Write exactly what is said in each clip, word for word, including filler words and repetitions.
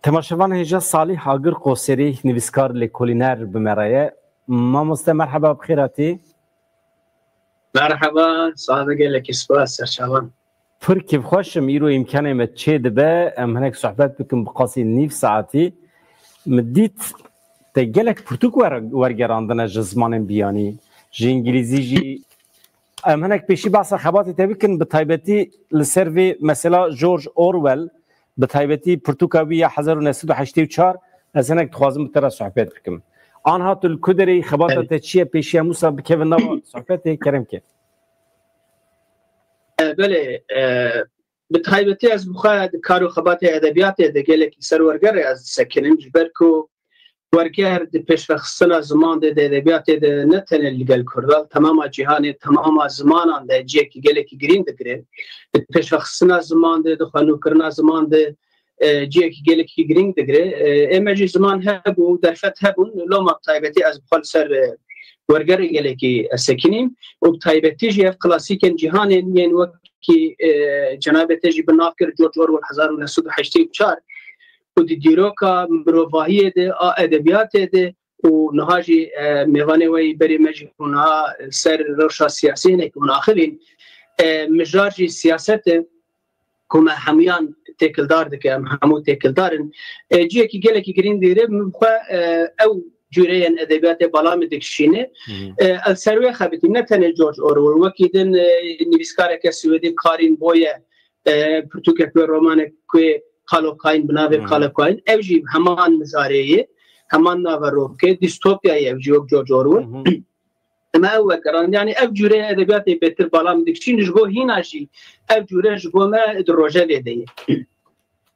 Temaşevan hêja Salih Agir Qoserî, nivîskar lêkolîner bi me re ye. Mamoste, merheba, bi xêr hatî. Merheba, sabe gelekî spas, serçavan. Pir kêfxweş im, îro îmkanê me çê dibe, em hinek sohbet bikin bi qasî nîv saetî. Min dît te gelek pirtûk wer-, wergerandine ji zimanên biyanî, ji îngilîzî jî. Em hinek pêşî behsa xebatê te bikin, bi taybetî li ser vê mesela George Orwell, bi taybetî pirtûka wî ya hezar û neh sed û heştê û çar, ez hinek dixwazim bi te re sohbet bikim. Anha tu li ku derê yî, xebata Belê. te çi ye, pêşî em wisa bikevin nava sohbetê, kerem ke. E, belê, e, bi taybetî ez bi xwe di kar û xebatê edebiyatê de gelekî ser wergerê ez disekinim, ji ber ku werger di pêşvexistina ziman de, di edebiyatê de ne tenê li gel Kurdan, temama cîhanê, temama zimanan de cihekî gelekî girîng digire. Di pêşvexistina ziman de, di xwenûkirina ziman de, e, cihekî gelekî girîng digire. E, ê me jî ziman hebû, derfet hebûn, loma bi taybetî ez bi xwe li ser, e, wergerê gelekî ez sekinîm û bi taybetî jî ev klasîkên cîhanên yên wekî, e, cenabê te jî bi nav kir George Orwell hezar û neh sed û heştê û çar û di dîroka mirovahiyê de, a edebiyatê de û niha jî, e, mêvanê we yî berê me jî hûn niha ser rewşa siyasî hinek hûn axivîn. E, mijar jî siyaset e ku me hemûyan têkildar dike, em hemû têkildar in. E, cihekî gelekî girîng dîre min xwe, e, ew cûreyên edebiyatê bala min dikişîne. Hı hı. E, ez ser wê xebitîm, ne tenê George Orwell, wekî din, e, nivîskareke Swêdî Karin Boye, e, pirtûkek wê, romanek wê Kalokayîn, bi navê Hı hı. Kalokayîn, ew jî heman mijarê ye, heman naverok e, dîstopya ye ew jî wek George Orwell. Hı hı. Me ew vegerand. Yanî ev cûre edebiyatê bêtir bala min dikişîn, ji bo hîna jî ev cûre ji bo me di rojevê de ye.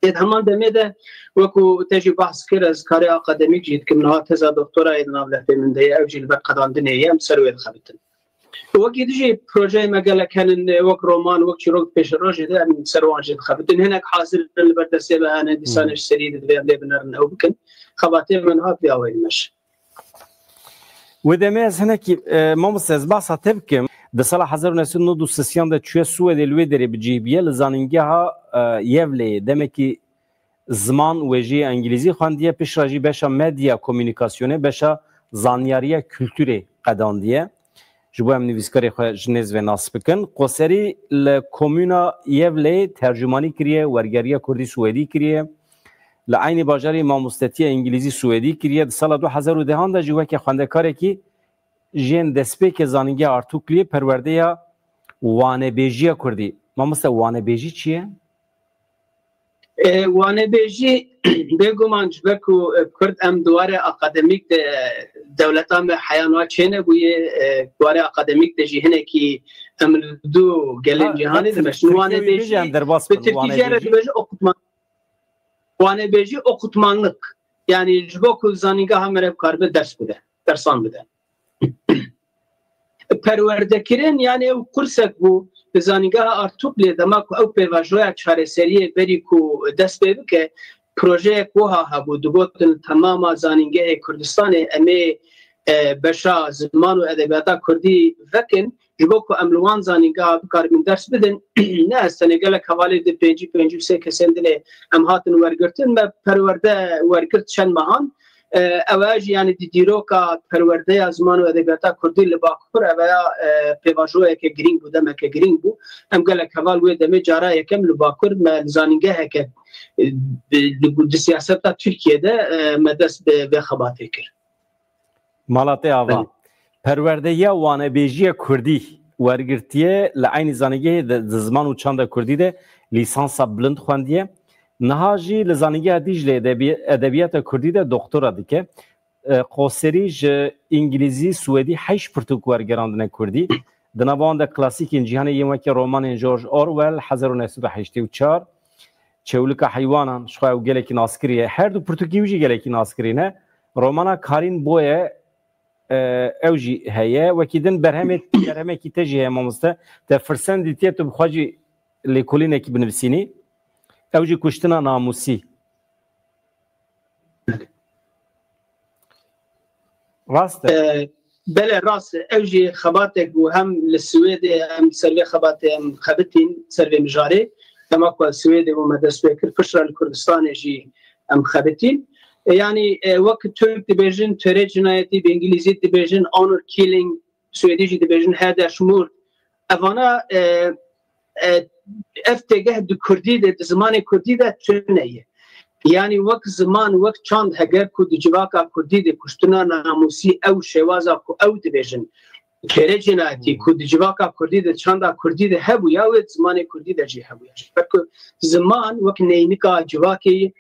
Ê di heman demê de wekû te jî behs kir, ez karê akademîk jî dikim. Niha teza doktorayê di nav lepê min de ye, ew jî li ber qedandinê ye, em ser wê dixebitin. Wekî dijî projeyê me gelek henin, wek roman, wek çîrok pêşerojê de em ser wan jî dixebitin. Hinek hazir in li ber destê me hene, dîsan Hmm. ji serî de divê em lê binerin ew bikin. Xebatê me niha vî awayî meş. Wê demê ez hinekî, e, mamoste, ez behsa te bikim. Di sala hezar û neh sed û nod û sisiyan de çûye Swêdê, li wê derê bi cih bûye, li zanîngeha, e, Yevleyê demekî ziman û wêjeyê îngilîzî xwendiye, piştre jî beşa medya komûnîkasyonê, beşa zanyariya kulturê qedandiye. Ji bo em nivîskarê xwe ji nêz ve nas bikin. Qoserî li komûna Yevleyê tercûmanî kiriye, wergeriya kurdî swêdî kiriye. Li eynî bajarî mamostetiya îngilîzî swêdî kiriye. Di sala du hezar û dehan de jî weke xwendekarekî ji yên destpêkê zanîngeha Artukliyê perwerdeya wanebêjiya kurdî. Mamoste, wanebêjî çi ye? E, wanebêjî, bêguman ji ber ku, e, Kurd em di warê akademîk de, e, dewleta me heya niha çênebûye, e, di warê akademîk de jî hinekî em li dû gelên Ha, cîhanê dimeşin. Tirkiyê wî bêje, em derbas bin, bi tirkî jê re wanebêjî. Dibêje okutman-, wanebêjî okutmanlık. Yanî ji bo ku zanîngeha me re bikaribe ders bide, dersan bide. Perwerdekirin, yanî ew kursek bû, li zanîngeha Artuklê, dema ku ew pêvajoya çareseriyê berî ku dest pê bike, projeyek wiha hebû, digotin temama zanîngehê Kurdistanê em ê, e, beşa ziman û edebiyata kurdî vekin, ji bo ku em li wan zanîngeha bikaribin ders bidin. Ne ez tenê, gelek hevalê di pêncî, pêncî û sê kesên dinê em hatin wergirtin, me perwerde wergirt çend mehan. E, ew e jî, yanî di dîroka perwerdeya ziman û edebiyata kurdî li Bakur, ev e, e, pêvajoyeke girîng bû, demeke girîng bû. Em gelek heval wê demê cara yekem li Bakur me li zanîngeheke, e, di, di, di siyaseta Tirkiyê de, e, me dest bi vê xebatê kir. Mala te ava. Belê. Perwerdeya wanebêjiya kurdî wergirtiye, li eynî zanîngehê de, di ziman û çanda kurdî de lîsansa bilind xwendiye. Niha jî li Zanîngeha Dîclê edebi-, edebiyata kurdî de doktora dike. E, Qoserî ji îngilîzî, swêdî heşt pirtûk wergerandine kurdî. Di nava wan de klasîkên cîhanê yên weke romanên George Orwell, hezar û neh sed û heştê û çar, Çewlika Heywanan, ji xwe ew gelekî naskirî ye. Her du pirtûkî wî jî gelekî naskirî ne. Romana Karin Boye, e, ew jî heye. Wekî din berhemê, berhemekî te jî heye mamoste. Te firsend dîtiye tu bi xwe jî lêkolînekî binivîsînî. Ew jî Kuştina Namûsî. Rast e. E, belê, rast e. Ew jî xebatek bû, hem li Swêdê, em ser vê xebatê em xebitîn, ser vê mijarê. Dema ku ez Swêdê bû, me dest pê kir. Piştre li Kurdistanê jî em xebitîn. E, yanî, e, wek Tirk dibêjin töre cinayetî, bi Îngilîzî dibêjin honor killing, Swêdî jî dibêjin hedersmord. Evana, e, e, ev têgeh di Kurdî de, di zimanê Kurdî de tune ye. Yanî wek ziman, wek çand, heger ku di civaka Kurdî de kuştina namûsî ew şêwaza ku ew dibêjin, kere cinayetî ku di civaka Kurdî de, çanda Kurdî de hebûya, wê di zimanê Kurdî de jî hebûya. Ji ber ku ziman wek neynika civakê ye.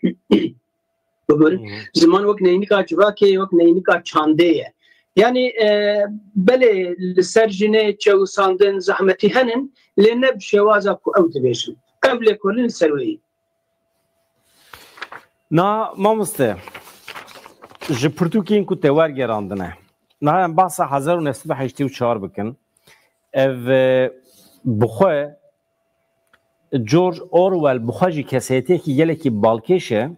Bibin. Ziman wek neynika civakê, wek neynika çandê ye. Yanî, e, belê li ser jinê çewisandin zehmetî henin, lê ne bi şêwaza ku ew dibêjin. Ev lêkolîn li ser wê ye. Na mamoste, ji pirtûkên ku te wergerandine, na em bahsa hezar û neh sed û heştê û çar bikin. Ev, e, bi xwe George Orwell bi xwe jî kesayetiyekî gelekî balkêş e.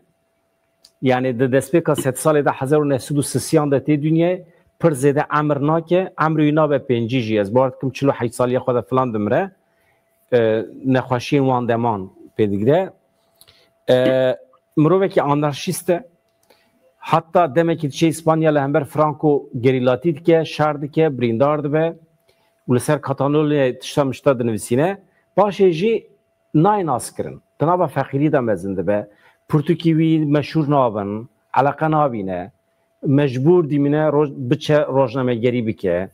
Yanî di destpêka sedsalê de hezar û neh sed û sisiyan de tê dinyayê, pir zêde emir nake, emrê wî nabe pêncî jî. Ez bawer dikim çil û heşt saliya xwe de filan dimire. E, nexweşiyên wan deman pê digire. E, mirovekî anarşîst e. Heta demekî diçe Îspanya li hember Franco gerîlatî dike, şer dike, birîndar dibe û li ser Katalonyayê tişta mişta dinivîsîne. Paşê jî nayê naskirin. Di nava feqîrî de mezin dibe. Pirtûkî wî meşhûr nabin, eleqe nabîne. Mecbûr dimîne roj-, biçe rojnamegerî bike.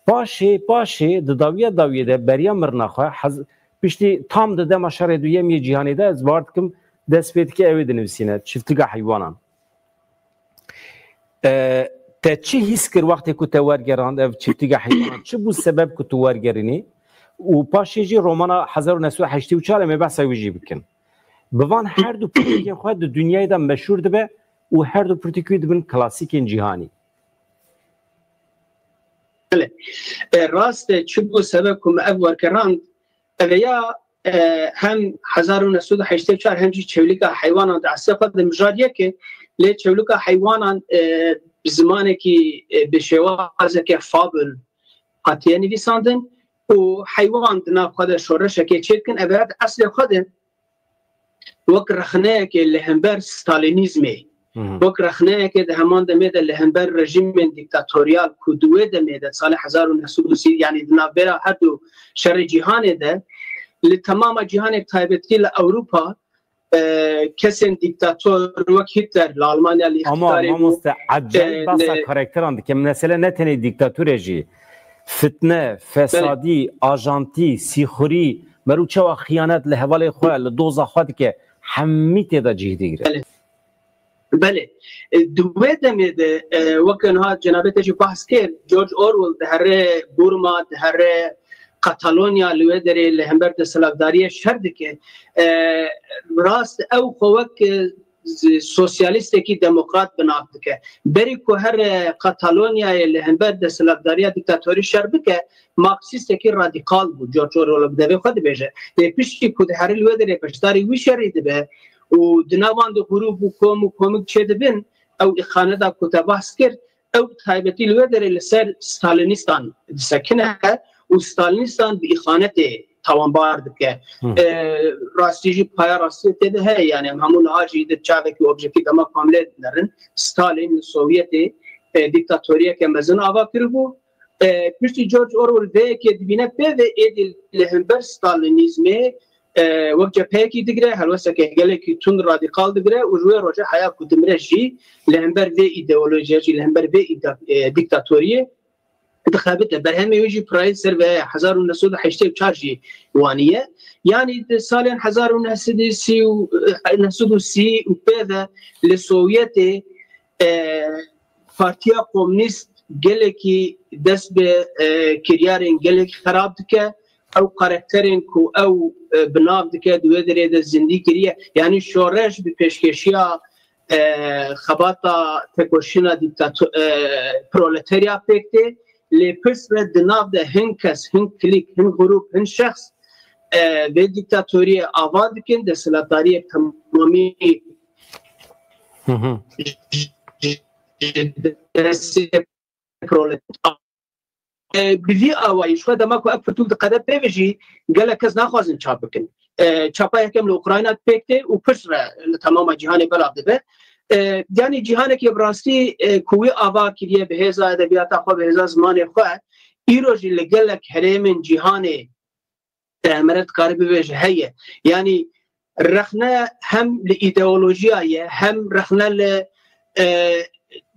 Paşê, paşê di dawiya dawiyê de beriya mirina xwe, hez-, piştî tam di dema şerê duyem yê cîhanê de, ez bawer dikim dest pê dike, ew ê dinivîsîne, Çiftliga Heywanan. E, te çi hîs kir wextê ku te wergerand ev Çiftliga Heywanan? Çi bû sebeb ku tu wergerînî? Û paşê jî romana hezar û neh sed û heştê û çar em ê behsa wî jî bikin. Bi van her du pirtûkên xwe di dinyayê de meşhûr dibe û her du pirtûkî wî dibin klasîkên cîhanî. Belê. E, rast e, çi bû sebeb ku me ev wergerand? Ev ya, e, hem hezar û neh sed û heştê û çar hem jî Çewlika Heywanan di eslê xwe de mijar yek e, lê Çewlika Heywanan, e, bi zimanekî, e, bi şêwazeke fabul hatiye nivîsandin û heywan di nav xwe de şoreşekê çêdikin. Ev ya di eslê xwe de wek rexneyekê li hember Stalînîzmê, Hı hı. wek rexneyekê di heman demê de li hember rejîmên dîktatoriyal ku di wê demê de salê hezar û neh sed û sî, yanî di navbera her du şerê cîhanê de, li temama cîhanê, taybetî li Ewropa, e, kesên dîktator wek Hitler li Almanya li Ama îqtidarê bû. Mamoste, ecel E, bahsa li karakteran dike. Mesele ne tenê dîktatorê jî. Fitne, Belê. fesadî, ajantî, sîxurî, merû çawa xiyanet li hevalê xwe, li doza xwe dike, hemî tê de cih digire. Belê. Belê. E, di wê demê de, e, weke niha cenabê te jî behs kir, George Orwell dihere Burma, dihere Katalonya, li wê derê li hember desthilatdariyê şer dike. E, rast ew xwe wek, e, z-, sosyalîstekî demokrat bi nav dike. Berî ku here Katalonyayê li hember desthilatdariya dîktatorî şer bike, marksîstekî radîkal bû. George Orwell bi devê xwe dibêje. Lê piştî ku dihere li wê derê beşdarî wî şerî dibe û di nav wan de grûp û kom û komik çêdibin, ew îxaneta ku te behs kir, ew taybetî li wê derê li ser Stalînîstan disekine û Stalînîstan bi îxanetê tawanbar dike. Hı. E, rastî jî paya rastî tê de heye, yanî em hemû niha jî di çavekî objekî dema ku em lê dinerin, Stalîn li Sovyetê, e, dîktatoriyeke mezin ava kiribû. E, piştî George Orwell vê yekê dibîne pê ve êdî li hember Stalînîzmê, e, wek cepheyekî digire, helwesteke gelekî tund radîkal digire û ji wê rojê heya ku dimire jî li hember vê îdeolojiyê jî, li hember vê îda-, e, dîktatoriyê dixebite. Berhemê wê jî pirayê ser vê ye, hezar û neh sed û heştê û çar jî waniye. Yanî di salên hezar û neh sed û sî û, e, neh sed û sî û pê ve li Sovyetê, e, Partiya Komûnîst gelekî dest bi, e, kiryarên gelek xerab dike. Ew karakterên ku ew, e, bi nav dike, di wê derê de zindî kiriye. Yanî şoreş bi pêşkêşiya, e, xebata tekoşîna dîktato-, e, proleterya pêk tê. Lê pirs ve di nav de hin kes, hin klîk, hin grûp, hin şexs, e, vê dîktatoriyê ava dikin, desthilatdariyê temamî Hı hı. ji destê proletarya. E, bi vî awayî, ji xwe dema ku ev pirtûk diqede pê ve jî, gelek kes naxwazin çap bikin. E, çapa yekem li Ukrayna pêk tê û pişt re li temama cîhanê belav dibe. E, yanî cîhanekê bi rastî, e, ku wî ava kiriye bi hêza edebiyata xwe, bi hêza zimanê xwe, îro jî li gelek herêmên cîhanê, e, mere dikare bibêje heye. Yanî rexne hem li îdeolojiya ye, hem rexne li, e,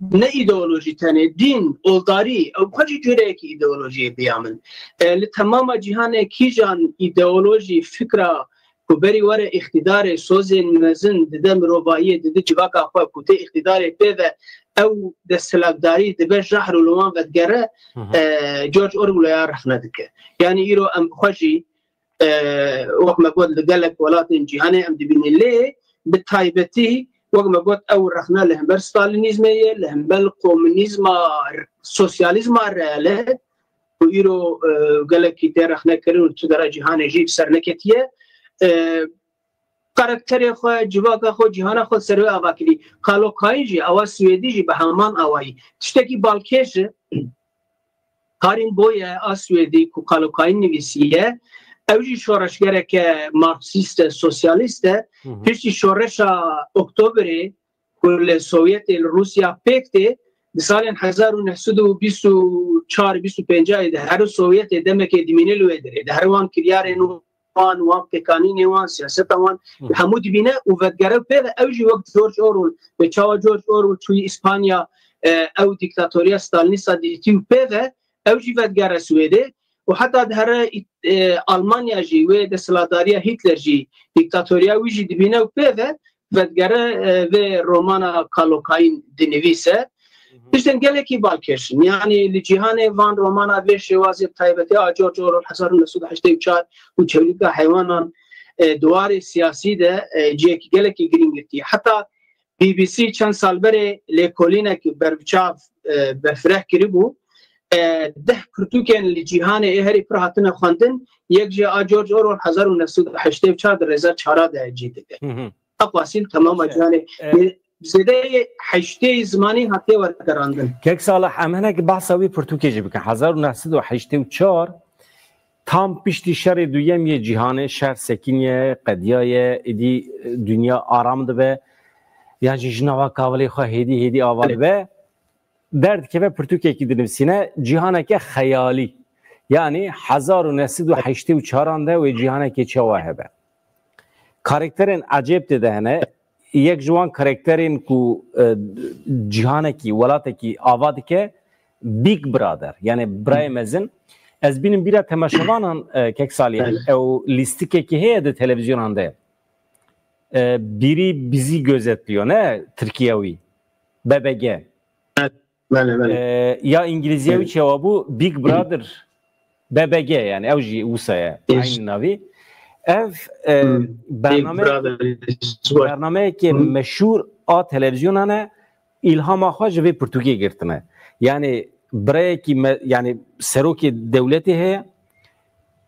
ne îdeolojî tenê, dîn, oldarî, ew xwe jî cureyekî îdeolojiyê bi ya min. E, li temama cîhanê kîjan îdeolojî, fikra ku berî were îqtîdarê, sozên mezin dide mirovahiyê, dide civaka xwe ku tê îqtîdarê pê ve ew desthilatdarî dibe jahr û li wan vedigere, Hı hı. e, George Orwell ya rexne dike. Yanî îro em bi xwe jî, e, wek me got, li gelek welatên cîhanê em dibînin. Lê bi taybetî, wek me got, ew rexne li hember Stalînîzmê ye, li hember komunîzma, sosyalîzma reel e ku îro, e, gelekî tê rexnekirin û tu dera cîhanê jî bi ser neketiye. E, karakterê xwe, civaka xwe, cîhana xwe ser wê ava kirî. Kalokayî jî, awa Swêdî jî bi heman awayî. Tiştekî balkêş e. Karin Boye a Swêdî ku Kalokayî nivîsiye, ew jî şoreşgereke marksîst e, sosyalîst e. Hı hı. Piştî şoreşa Oktoberê ku li Sovyetê, li Rûsya pêk tê, di salên hezar û neh sed û bîst û çar bîst û pênc de her Sovyetê demekê dimîne li wê derê. Di her wan kiryarên wan, wan pêkanînê wan, siyaseta wan, Hı. hemû dibîne û vedigere pê ve. Ew jî wek George Orwell, ve çawa George Orwell çûyî Îspanya, e, ew dîktatoriya Stalînîsta dîtî û pê ve ew jî vedigere Swêdê û heta dihere, e, Almanya jî, wê desthilatdariya Hitler jî, dîktatoriya wî jî dibîne û pê ve vedigere, e, vê romana Kalokayîn dinivîse. Hı hı. Tiştên gelekî balkêş in. Yanî li cîhanê van romana vê şêwazê, bi taybetî a George Orwell hezar û neh sed û heştê û çar û Çewlîka Heywanan, e, di warê siyasî de, e, cihekî gelekî girîng girtiye. Heta B B C çend sal berê lêkolînek berbiçav, e, berfireh kiribû. E, deh pirtûkên li cîhanê ê herî pir hatine xwendin, yek jê a George Orwell hezar û neh sed û heştê û çar di rêza çara de cî dide. Hı hı. Eqwasî li temama Şey, cîhanê e, zêdeyê heştê zimanî hatiye wergerandin. Kek Salih, em hinek behsa wî pirtûkê jî bikin. Hezar û neh sed û heştê û çar tam piştî şerê duyem yê cîhanê, şer sekiniye, qediyaye, êdî, e, dinya aram dibe. Yan jî ji nava kavilê xwe hêdî hêdî ava Evet. dibe. Derdikeve pirtûkekî dinivîsîne, cîhaneke xeyalî. Yanî hezar û neh sed û heştê û çaran de wê cîhanekê çawa hebe. Karakterên ecêb tê de hene. Yek ji wan karakterên ku, e, cîhanekî, welatekî ava dike, Big Brother, yani birayê mezin. Ez bînim bîra temaşevanan, e, Kek Salih, Evet. ew lîstikekî heye di televîzyonan de. E, biri bizi gözetliyor, ne? Tirkiye wî. B B G. Evet. Belê, belê. E, ya îngilîziye wî Belê. çawa bû? Big Brother. B B G, yani ew jî wisa ye. Yes. Aynı navî. Ev, e, Hmm. Big bername, Brother is what? bernameyeke Hmm. meşhur a televîzyonane, îlhama xwe ji vê pirtûkê girtine. Yani birayekî me, yani serokê dewletê heye,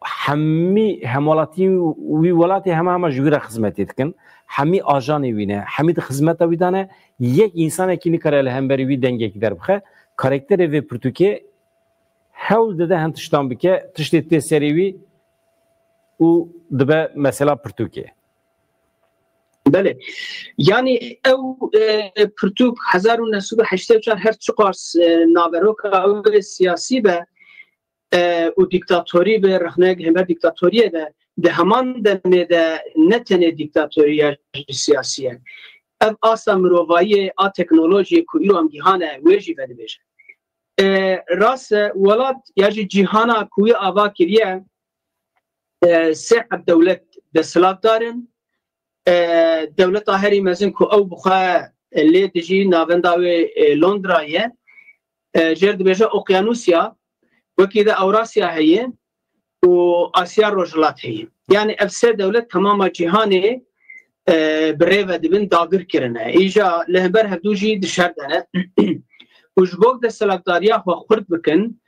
hemî hemwelatiyên wî welatê hema hema ji wî re xizmetê dikin. Hemî ajanê wî ne, hemî di xizmeta wî de ne. Yek însanekî nikare li hemberî wî dengekî derbixe. Karakterê vê pirtûkê hewl dide hin tiştan bike, tiştê tê serê wî û dibe mesela pirtûkê. Belê. Yanî ew, e, pirtûk hezar û neh sed û heştê û çar her çiqas, e, naveroka ew siyasî be, e, û dîktatorî be, rexneyek hember dîktatoriyê de, di heman demê de ne tenê dîktatoriya jî siyasî ye. Ev asta mirovayiyê a teknolojiyê ku îro em gihane wê jî vedibêje. E, rast e, welat ya jî cîhana ku wî ava kiriye, e, sê heb dewlet desthilatdar in. E, dewleta herî mezin ku ew bi xwe lê dijî, navenda wê, e, Londra ye. E, jêr dibêje Okyanusya, wekî de Ewrasya heye û Asya Rojhilat heye. Yani ev sê dewlet temama cîhanê, e, bi rê ve dibin, dagir kirine. Îja li hember hevdû jî di şer de ne. Û ji bo desthilatdariya xwe xurt bikin,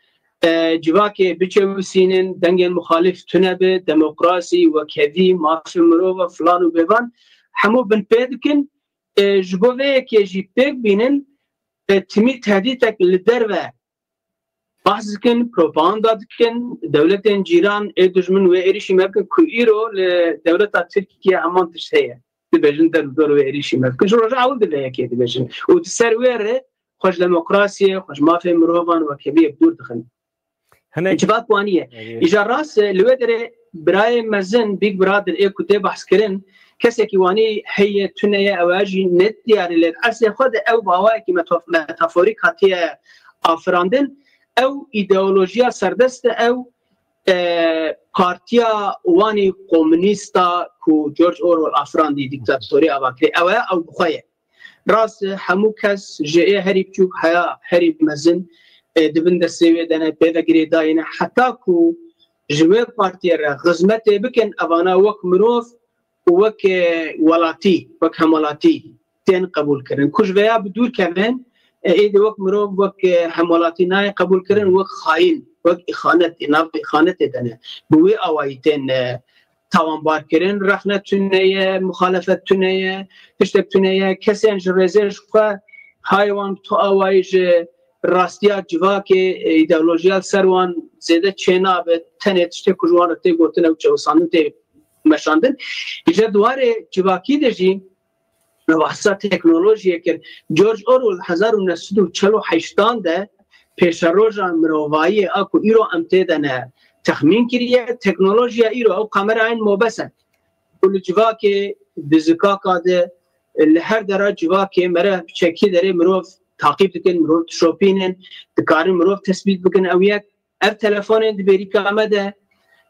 e, civakê biçewisînin, dengên muxalîf tune bi, demokrasî, wekhevî, mafê mirov, filan û bêvan, hemû binpê dikin. E, ji bo vê yekê jî pêk bînin, e, timî tehdîtek li derve Behs dikin, propaganda dikin, dewletên cîran ê dijmin wê êrîşî me bikin, ku îro li dewleta Tirkiye heman tişt heye. Dibêjin der bi dor wê êrîşî me bikin. Ji roja ewil di vê yekê dibêjin. Û di ser wê re xwe ji demokrasiyê, xwe ji mafê mirovan wekeviyê bi dûr dixin. Hinek Civak wanî ye. Îja rast e, li wê derê birayê mezin, Big Brother ê ku tê behs kirin, kesekî wanî heye, tune ye, ew jî ne diyar e, lê di eslê xwe de ew bi awayekî metof-, metaforîk hatiye afirandin. Ew îdeolojiya serdest e, ew, e, partiya wanî komûnîsta ku George Orwell afirandî, dîktatorî ava kirê, ew e, ew bi xwe ye. Rast e, hemû kes ji ê herî biçûk heya herî mezin, e, di bin destê wê de ne, pê ve girêdayî ne. Heta ku ji wê partiyê re xizmetê bikin, evana wek mirov û wek, e, welatî, wek hemwelatî tên qebûl kirin. Ku ji vêya bi dûr kevin, e, êdî wek mirov, wek, e, hemwelatî nayê qebûl kirin, wek xayîn, wek îxanet, di nav îxanetê de ne. Bi wê awayî tên, e, tawanbar kirin, rexne tune ye, muxalefet tune ye, tiştek tune ye. Kesên ji rêzê ji xwe, hay wan bi tu awayî ji rastiya civakê, e, îdeolojiya li ser wan zêde çênabe, tenê tiştê ku ji wan re tê gotin ew çewisandin, tê meşandin. Îja di warê civakî de jî me behsa teknolojiyê kir. George Orwell hezar û neh sed û çel û heştan de pêşeroja mirovayiyê a ku îro em tê de ne texmîn kiriye, teknolojiya îro ew kamerayên mobese ku li civakê, di zikaka de, li her dera civakê mere çekî derê mirov taqîb dikin, mirov dişopînin, dikarin mirov tespît bikin. Ew yek, ev telefonên di bêrîka me de,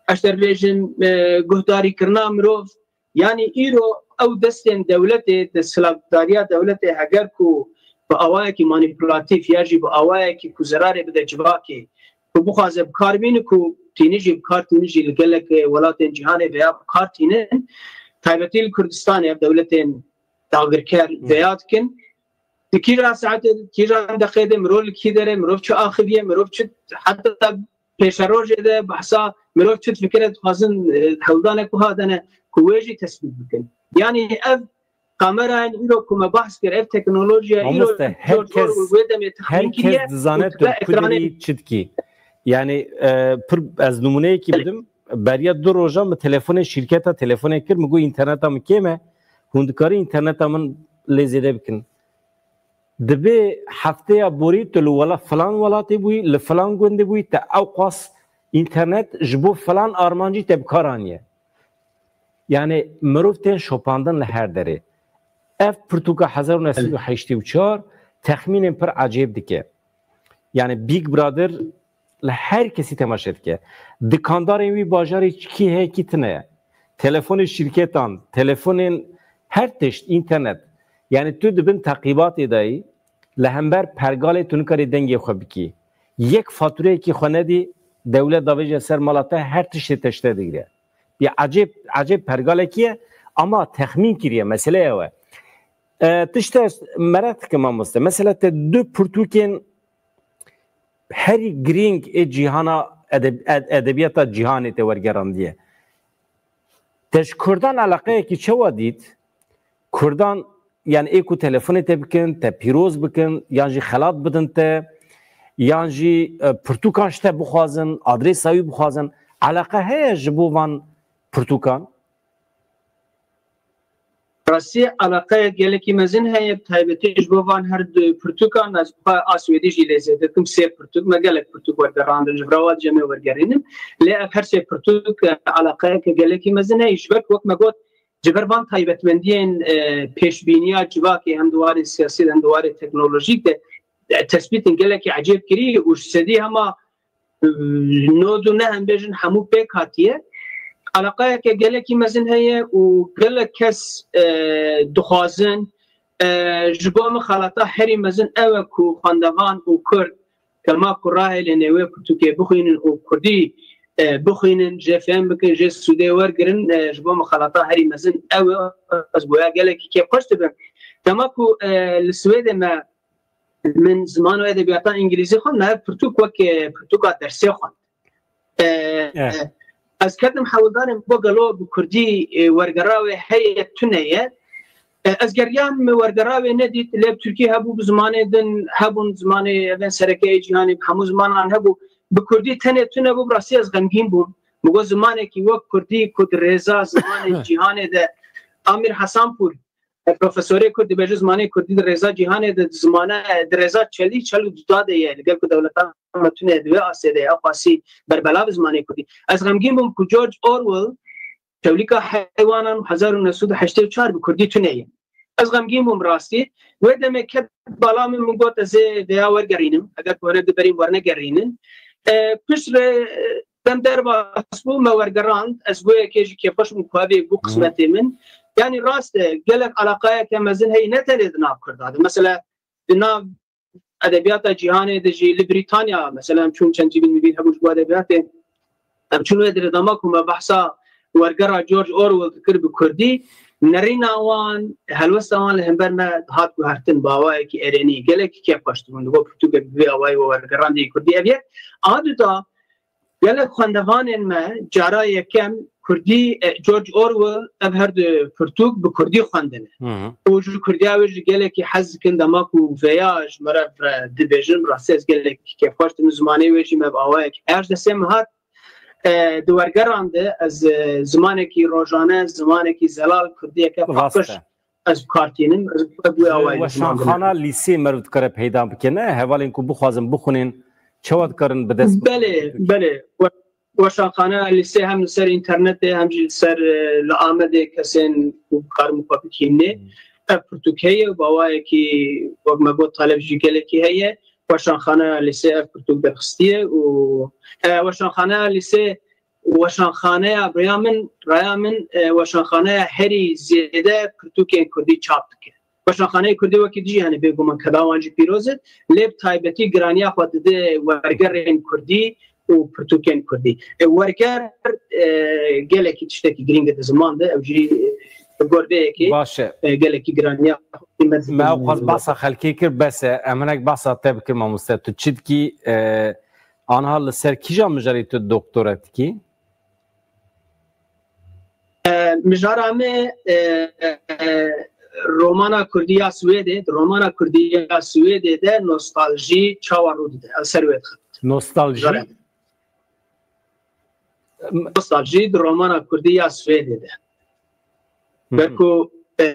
ez dibêjim, e, guhdarîkirina mirov, yanî îro ew destên dewletê, desthilatdariya dewletê, heger ku bi awayekî manîpulatîf ya jî bi awayekî ku zerarê bide civakê, ku bixwaze bi kar bîne, ku tîne jî bi kar tîne jî li gelek welatên cîhanê veya bi kar tînin, taybetî li Kurdistanê ev dewletên dagirker veya dikin. Di kîjan saetê, kîjan deqê de mirov li kî derê, mirov çi axivî ye, mirov çi heta pêşerojê de behsa mirov çi difikire, dixwazin, e, hewldanek wiha dene ku wê jî tespît bikin. Yanî ev kamerayên îro ku me behs kir, ev teknolojiya îro Mamoste, her George kes, Orwell wê demê texmîn her kes kiriye dizane û tu dibe ku ekranê derî çi dikî. Yanî, e, pir ez nimûneyekî Belê. bidim. Beriya du rojan min telefonê şîrketa telefonê kir, min got, "Înterneta min kêm e, hûn dikarî înterneta min lê zêde bikin." Dibê hefteya borî tu li wela-, filan welatê bûyî, li filan gundê bûyî, te ew qas înternet ji bo filan armancî te bi kar aniye. Yanî mirov tên şopandin li her derê. Ev pirtûka hezar û neh sed û heştê û çar texmînên pir ecêb dike. Yanî Big Brother li her kesî temaşe dike. Dikandarên wî bajarê kî heye, kî tune ye. Telefonê şîrketan, telefonên her tişt, înternet. Yanî tu di bin teqîbatê de yî, li hember pergalê tu nikarî dengê xwe bikî. Yek fatureyekî xwe nedî, dewlet davêje ser mala te, her tiştê te ji te digire. Bi ecêb, ecêb pergalekî ye, ama texmîn kiriye, mesele ew e. E, tiştek merak dikim mamoste. Mesela te du pirtûkên herî girîng ê cîhana edeb-, ed-, edebiyata cîhanê te wergerandiye. Te ji Kurdan eleqeyekî çawa dît? Kurdan, yani ê ku telefonê te bikin, te pîroz bikin, yan jî xelat bidin te, yan jî, e, pirtûkan ji te bixwazin, adresa wî bixwazin. Eleqe heye ji bo van pirtûkan? Rastî eleqeyek gelekî mezin heye, bi taybetî ji bo van her du pirtûkan, ez bi xwe a Swêdî jî lê zêde dikim, sê pirtûk, me gelek pirtûk wergerandin, ji vira wan jî em ê wergerînin. Lê ev her sê pirtûk, e, eleqeyeke gelekî mezin heye, ji ber ku wek me got, ji ber van taybetmendiyên, e, pêşbîniya civakê hem di warê siyasî de hem di warê teknolojîk de, e, tespîtên gelekî ecêb kirî û ji sedî hema nod û neh, em bêjin, hemû pêk hatiye. Eleqeyeke gelekî mezin heye û gelek kes, e, dixwazin, e, ji bo min xelata herî mezin ew e ku xwendevan û Kurd, dema ku rahêlin ê wê pirtûkê bixwînin û Kurdî, e, bixwînin, jê fêm bikin, jê sûdê wergirin, e, ji bo min xelata herî mezin ew e. Ez goya gelekî kêfxweş dibim. Dema ku, e, li Swêdê me Min ziman û edebiyata îngilîzî xwend, me pirtûk wek, e, pirtûka dersê xwend. E, Eh. e, ez ketim hewldanê min bo gelo bi kurdî, e, wergera wê heye tune ye. E, ez geriyam wergera wê nedît, lê bi Tirkî hebû, bi zimanê din hebûn, zimanê evên sereke yê cîhanê, bi hemû zimanan hebû. Bi Kurdî tenê tune bû, bi rastî ez xemgîn bûm. Min got, zimanekî wek Kurdî ku di rêza zimanê cîhanê de, Amîr Hesanpûr, e, profesorê Kurd dibêje, zimanê Kurdî di rêza cîhanê de, di zimane, di rêza çelî, çel û duda de ye, li gel ku dewleta me tune di wê astê de ye, ew qasî berbelav zimanê Kurdî. Ez xemgîn bûm ku George Orwell, Tewlîka heywanan û hezar û neh sed û heştê û çar bi kurdî tune ye. Ez xemgîn bûm rastî. Wê demê ket bala min, min got ez ê vêya wergerînim. Eger ku hinek diberîn wernegerînin. E, piştre, e, dem derbas bû, me wergerand. Ez goyekê jî kêfxweş bûm ku ev ê bû qismetê min. Yanî rast e, gelek alaqayeke mezin heye ne tenê di nav Kurda de. Mesela di nav edebiyata cîhanê de jî, li Brîtanya, mesela, em çûn çend cîbîn mîbîn hebû ji bo edebiyatê. Em çûn wê derê dema ku me behsa wergera George Orwell dikir bi kurdî, nerîna wan, helwesta wan li hember me dihat guhertin bi awayekî erênî. Gelekî kêfxweş dibûn, digot pirtûkek bi vî awayî we wergerandî kurdî. Ev yek. A duda, gelek xwendevanên me cara yekem kurdî, e, George Orwell, ev her du pirtûk bi kurdî xwendine. Hı hı. Û ji kurdiya wê jî gelekî hez dikin, dema ku vêya ji me re, re dibêjin, rastî ez gelekî kêfxweş dibim, zimanê wê jî me bi awayekî her destê min hat. E, di wergeran de ez, e, zimanekî rojane, zimanekî zelal, kurdiyeke Rast paqij e. Ez bi kar tînim, ez bi wê awayî Weşanxana lîsê meriv dikare peyda bike, ne? Hevalên ku bixwazin bixwînin, çawa dikarin bi dest Belê, belê. We-, weşanxane lîsê hem li ser înternetê, hem jî li ser, e, li Amedê kesên ku karin xwe bikînê. Hmm. Ev pirtûk heye û bi awayekî, wek me got, taleb jî gelekî heye. Weşanxaneya lîsê ev pirtûk derxistiye û, e, weşanxaneya lîsê, weşanxaneya, raya min, raya min, e, weşanxaneya herî zêde pirtûkên kurdî çap dike. Weşanxaneyê kurdî wekî dijî hene, bêguman keda wan jî pîroz e, lê bi taybetî giraniya xwe dide wergerên kurdî û pirtûkên kurdî. E, werger, e, gelekî tiştekî girîng e di ziman de, ew jî, e, bi gor vê yekê, Baş e. e, gelekî giraniya qîmet Me ew qas dide. Basa xelkê kir, bes e. Em hinek basa te bikir, mamoste. Tu çi dikî? E, anha li ser kîjan mijarê tu doktora dikî? E, mijara me, e, e, romana kurdî ya Swêdê, di romana kurdî ya Swêdê de nostaljî çawa rû dide? Ez ser wê dixebit. Nostaljî? Mijara me. Nostaljî di romana kurdî ya Swêdê de. Hı hı. Belku, e,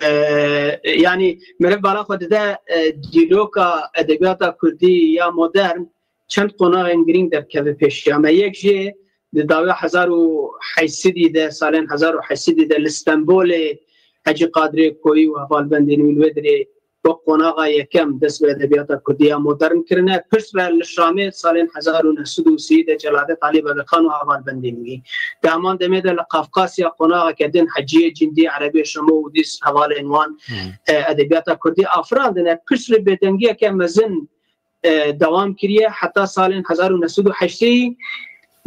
yanî meriv bala xwe dide, e, dîroka edebiyata kurdî ya modern çend qonaxên girîng derdikeve pêşiya me. Yek jê di dawî hezar û heyt sedî de, salên hezar û heyt sedî de li Stenbolê Hecî Qadirê Koyî û hevalbendên wî li wê derê wek qonaxa yekem dest bi edebiyata kurdî ya modern kirine. Piştre li Şamê salên hezar û neh sed û sî de Celadet Alî Bedirxan û hevalbendên wî. Di heman demê de li Qafqasya qonaxeke din Heciyê Cindî, Erebê Şemo û dîs hevalên wan, Hmm. e, edebiyata kurdî afirandine. Piştre bêdengiyeke mezin, e, dewam kiriye heta salên hezar û neh sed û heştê.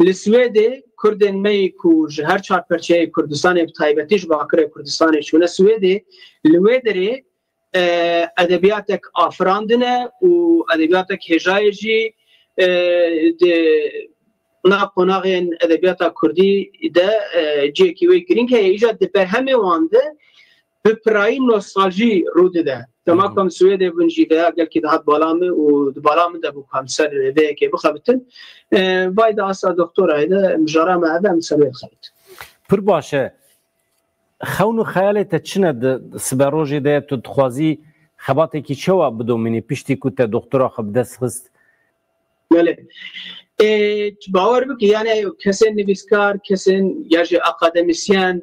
Li Swêdê Kurdên me yî ku ji her çar perçeyê Kurdistanê, bi taybetî ji Bakurê Kurdistanê çûne Swêdê, li wê derê, e, edebiyatek afirandine û edebiyatek hêjayê jî, e, di nav qonaxên edebiyata kurdî de, e, cihekî wê girîng heye. Îja di berhemê wan de bi pirayî nostaljî rû dide. Dema Hı hı. ku em Swêdê bûn jî veya gelkî dihat bala min û di bala min de bû ku em ser vê yekê bixebitin. E, vay de asta doktorayê de mijara me ev e, em ser wê dixebit. Pir baş e. Xewn û xeyalê te çi ne di siberojê de? Tu dixwazî xebatekî çawa bidomînî piştî ku te doktora xwe bi dest xist? Belê. E, bawer bike, yani kesên nivîskar, kesên ya jî akademîsyen,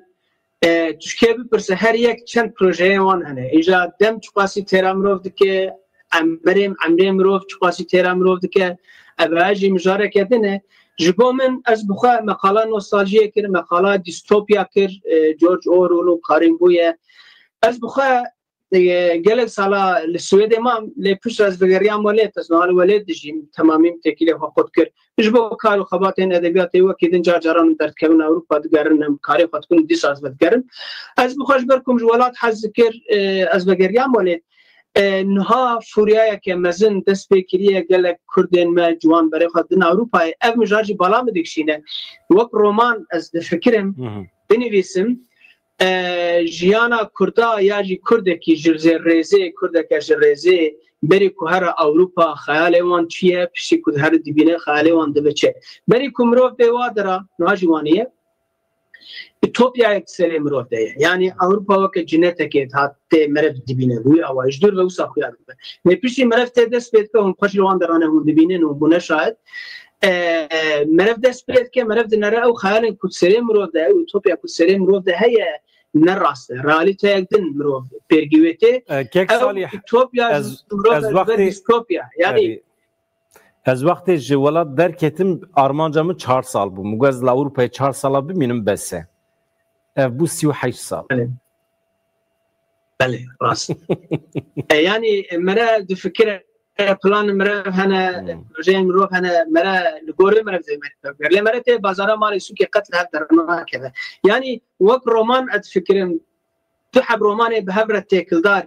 e, tu ji kê bipirse, her yek çend projeyên wan hene. Îja dem çiqasî têra mirov dike, emirê, emrê mirov çiqasî têra mirov dike, ev jî mijareke din e. Ji bo min, ez bi xwe meqala nostaljiyê kir, meqala dîstopya kir, e, George Orwell û karîn bûye. Ez bi xwe, e, gelek sala li Swêdê mam, lê piştre ez vegeriyam welêt, ez niha li welêt dijîm, temamî min têkilê xwe qut kir. Ji bo kar û xebatên edebiyatê wekî din car caran min derdikevin Ewropa, digerin, em karê xwe dikin, dîsa ez vedigerim. Ez bi xwe ji ber ku min ji welat hez dikir, e, ez vegeriyam welêt. E, niha furyayeke mezin dest pê kiriye, gelek Kurdên me ciwan berê xwe din Ewropayê. Ev mijar jî bala min dikişîne. Wek roman ez difikirim, Hı hı. binivîsim, e, jiyana Kurda ya jî Kurdekî ji rêzê, Kurdeke ji rêzê, berî ku here Ewropa xeyalê wan çi ye, piştî ku here dibîne xeyalê wan dibe çi. Berî ku mirov bê wa dira, niha jî waniye. Utopyayek serê mirov de ye. Yanî Ewropa weke cinetekê dihat tê meriv dibîne. Bi wî awayî ji dûr ve wisa xuya dibe. Lê piştî meriv tê dest pê dike, hûn xwe jî li wan derane hûn dibînin û bûne şahid. E, meriv dest pê dike, meriv dinere ew xeyalên ku serê mirov de, ew utopya ku serê mirov de heye, ne rast e. Realîteyek din mirov pêrgî wê tê. E, kek Ew Salih, utopya ez, ji mirov ez de dibe wextê distopya. Yanî Erê, ez wextê ji welat derketim, armanca min çar sal bû. Min got, ez li Ewropayê çar sala bimînim, bes e. Ev bû sî û heşt sal. Belê. Belê, rast. E, yanî, e, mere difikire, e, plan mere hene, Hmm. projeyên mirov hene, mere li gorê mere zêmet. Lê mere tê bazara malê sûkê qet li hev dernakeve. Yanî, wek roman ez difikirim, du heb romanê bi hev re têkildar,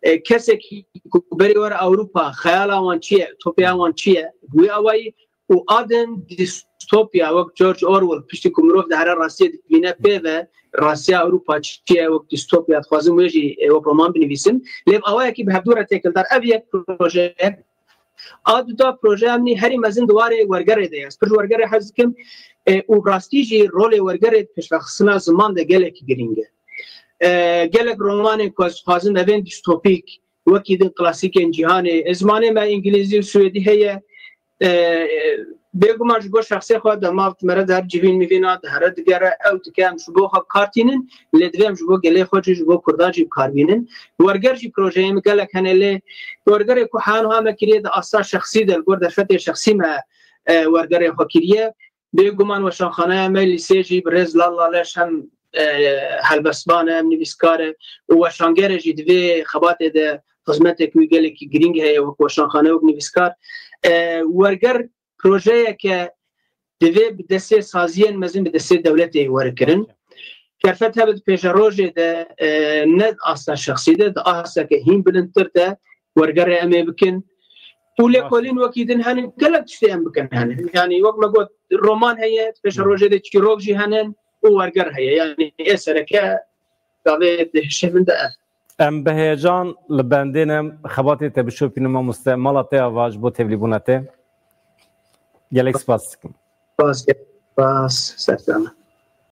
e, kesekî ku berî were Ewropa, xeyala wan çi ye, utopya wan çi ye, wî awayî û a din distopya wek George Orwell, piştî ku mirov dihere rastiyê dibîne pê ve, rastiya Ewropa çi ye, wek distopya dixwazim wê jî, e, wek roman binivîsim. Lê bi awayekî bi hevdû re têkildar. Ev yek proje ye. A duda projeya min herî mezin di warê wergerê de ye. Ez pir ji wergerê hez dikim, e, û rastî jî rolê wergerê di pêşvexistina ziman de gelekî girîng e. E, gelek romanên ku ez dixwazim evên distopîk, wekî din klasîkên cîhanê. E, zimanê me îngilîzî û swêdî heye. E, bêguman ji bo şexsê xwe dema mere di her civîn mivîna dihere digere, ew dike, em ji bo xwe bi kar tînin, lê divê em ji bo gelê xwe jî, ji bo Kurdan jî bi kar bînin. Werger jî projeyê min gelek hene, lê wergerê ku heyano ha me kiriye di asta şexsî de, li gor derfetê şexsî me, e, wergerê xwe kiriye. Bêguman weşanxaneya me lîsê jî bi rêz Lal Laleş hem, e, helbestvan e, hem nivîskar e û weşanger e jî, di vê xebatê de xizmetek wî gelekî girîng heye wek weşanxane, wek nivîskar. E, werger projeyeke divê bi destê saziyên mezin, bi destê dewletê were kirin. Derfet hebe di pêşerojê de, e, ne di asta şexsî de, di asteke hîn bilindtir de wergerê em ê bikin. Û lêkolîn wekî din henin, gelek tiştê em bikin henin. Yanî wek me got, roman heye, di pêşerojê de çîrok jî henin û werger heye. Yanî ê sereke gavê di hişê min de ev. Em bi heyecan li bendê ne, xebatê te bişopînin mamoste, mala te ava ji bo tevlîbûna te. Gelek spas dikim. Spas, spas, ser te me.